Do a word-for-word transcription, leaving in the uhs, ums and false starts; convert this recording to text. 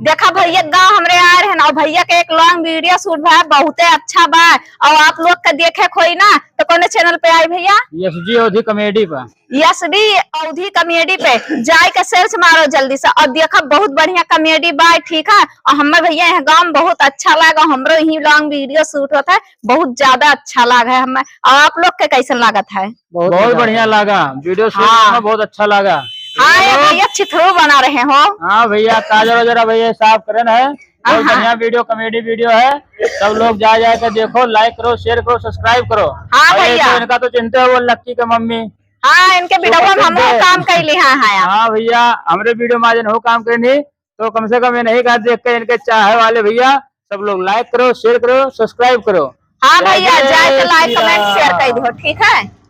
देखा भैया, गाँव हमरे आए रहे ना, और भैया के एक long video shoot भा, बहुते अच्छा बा। और आप लोग के देखे खोई ना, तो कौन channel पे आई भैया? S D अवधी comedy पर। S D अवधी comedy पे जाए के search मारो जल्दी से, और देखा बहुत बढ़िया comedy बा, ठीक है। और हमारे भैया यहाँ गाँव में बहुत अच्छा लगा, हमरो यही long video shoot होता है, बहुत ज्यादा अच्छा लगा है हमें। और आप लोग के कैसन लागत है? बहुत बहुत मजा बढ़िया आया। लगा, video shoot हाँ। में बहुत अच्छा लगा। हाँ, ये चलो। भैया चिथड़ू बना रहे हो। हाँ भैया, काजर वगैरह भैया साफ करन है। बहुत हाँ। बढ़िया video, comedy video है। सब लोग जा जा के देखो, like करो, share करो, subscribe करो। हाँ और ये भैया। तो इनका तो चिंता है, वो लक्की के मम्मी। हाँ, इनके तो video में पसंद हमहू है। काम कैली, हाँ, हाँ, आप। हाँ भैया, हमरे video में आज इनहू काम करनी, तो कम से कम ये नहीं कहा देख के इनके चाहे वाले भैया सब लोग like करो, share करो, subscribe करो। हाँ जय भैया, जय जाए के like, श्री comment, share राम। कर दो, ठीक है।